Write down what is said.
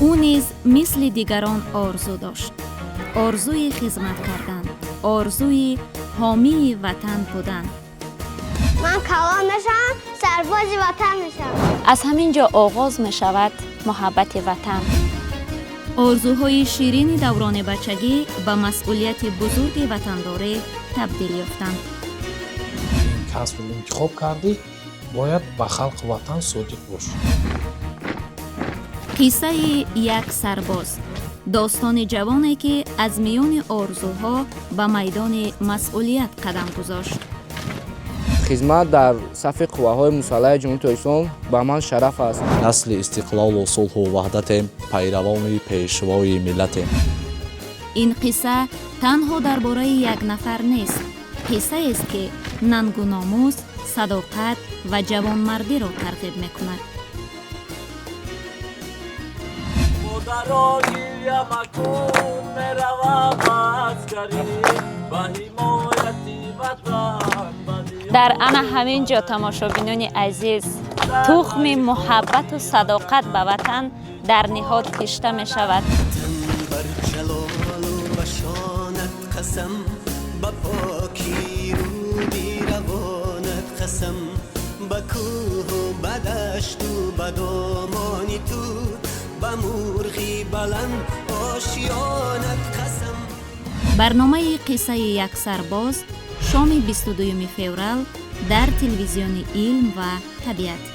Ӯ низ мисли дигарон орзу дошт, орзуи хизмат кардан, орзуи ҳомии ватан будан. Ман калон мешавам, сарбози ватан мешавам. Аз ҳамин ҷо оғоз мешавад муҳаббати ватан. Орзуҳои ширини даврони бачагӣ ба масъулияти бузурги ватандорӣ табдил ёфтанд. Касбро интихоб кардӣ, бояд ба халқу ватан содиқ бошӣ. Қиссаи як сарбоз, достони ҷавоне, ки аз миёни орзуҳо ба майдони масъулият қадам гузошт. Хизмат дар сафи қувваҳои мусаллаҳи Ҷумҳурии Тоҷикистон ба ман шараф аст. Насли истиқлолу сулҳу ваҳдатем, пайравони пешвои миллатем. Ин қисса танҳо дар бораи як нафар нест, қиссаест, ки нангу номус, садоқат ва ҷавонмардиро тарғиб мекунад. Модаро, гиря макун, меравам ба аскарӣ, ба ҳимояти ватан, ба Дар ана ҳамин ҷо, тамошобинони азиз, тухми муҳаббату садоқат ба ватан дар ниҳод кишта мешавад. Бар ҷалолу ба шонат қасам, ба покӣ руди равонат қасам, ба кӯҳу ба дашту ба домони ту, ба мурғи баланд ошёнат қасам. Барномаи «Қиссаи як сарбоз» шоми 22 феврал дар телевизиони «Илм ва табиат».